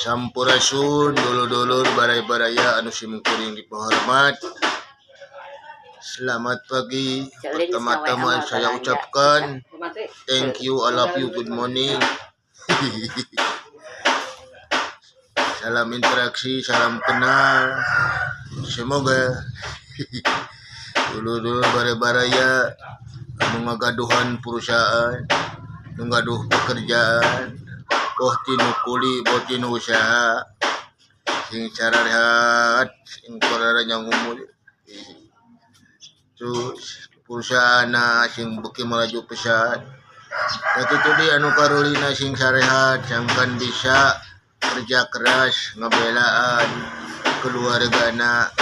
Sampurasun dulur-dulur baraya-baraya anu simkuring dipohormat. Selamat pagi. Pertama-tama saya ucapkan thank you, I love you, good morning. Salam interaksi, salam kenal. Semoga dulur-dulur baraya-baraya anu ngagaduhan perusahaan, nu gaduh pekerjaan, boh tinu kuli, boh tinu usaha, sing sararehat, sing korara nyangumul. Terus perusahaan sing beuki melaju pesat. Da kitu deui anu karulina sing sarehat, sangkan bisa kerja keras ngabelaan keluargana,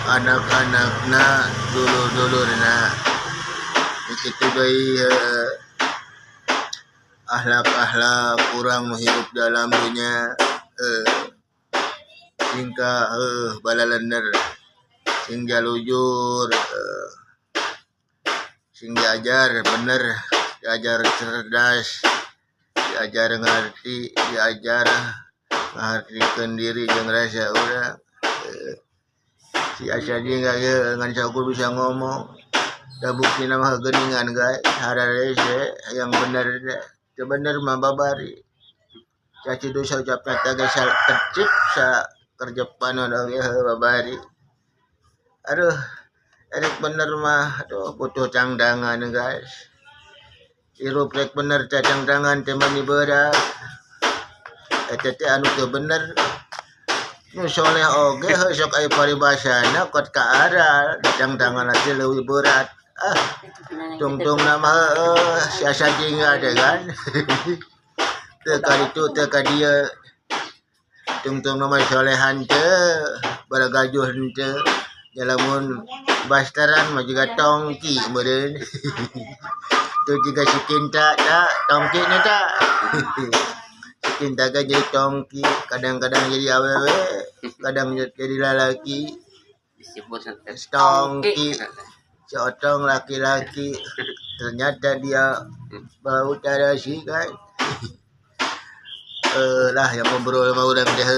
anak-anakna, dulur-dulurna. Kitu deui akhlak-akhlak urang nu hirup dalam dunya singka balalender, sing jalujur, sing diajar bener, diajar cerdas, diajar ngarti, diajar ngahartikeun diri jeung rasa urang. Si Asya jeung ge ngan saukur bisa ngomong. Da buktina mah geuningan guys, hararese yang bener teu bener mah babari. Caci dosa ucapna teh geus kecip sa kerjepan oge babari. Aduh, erek bener mah aduh butuh cangdangan guys. Hirup rek bener teh cangdangan teh mani berat. Eta teh anu teu bener. Nu soleh oge heuh sok aya paribasana kot ka aral, cangdangan teh leuwih berat. Ah, tungtung nama heuh si Asa jingga teh kan. Teu ka ditu teu ka dieu. Tungtung nama solehan teu, baragajuh henteu. Ya lamun bastaran mah jiga tongki meureun. Tu jiga si Kinta tak, tongki nya tak. Si Kinta ge jadi tongki, kadang-kadang jadi awewe, kadang jadi lalaki. Tongki. Si Otong laki-laki, ternyata dia bau tarasi kan. Lah yang ngobrol sama urang teh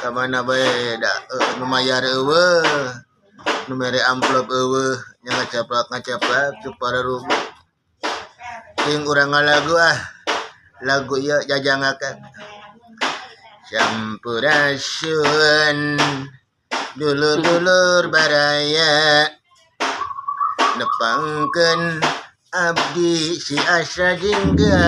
ka mana bae da nu mayar eueuh, nu mere amplop eueuh, nya ngacaplak-ngacaplak cu pararugu. Cing urang ngalagu ah. Lagu ieu jajangakeun. Sampurasun dulur-dulur baraya, nepangkeun abdi si Asa Jingga.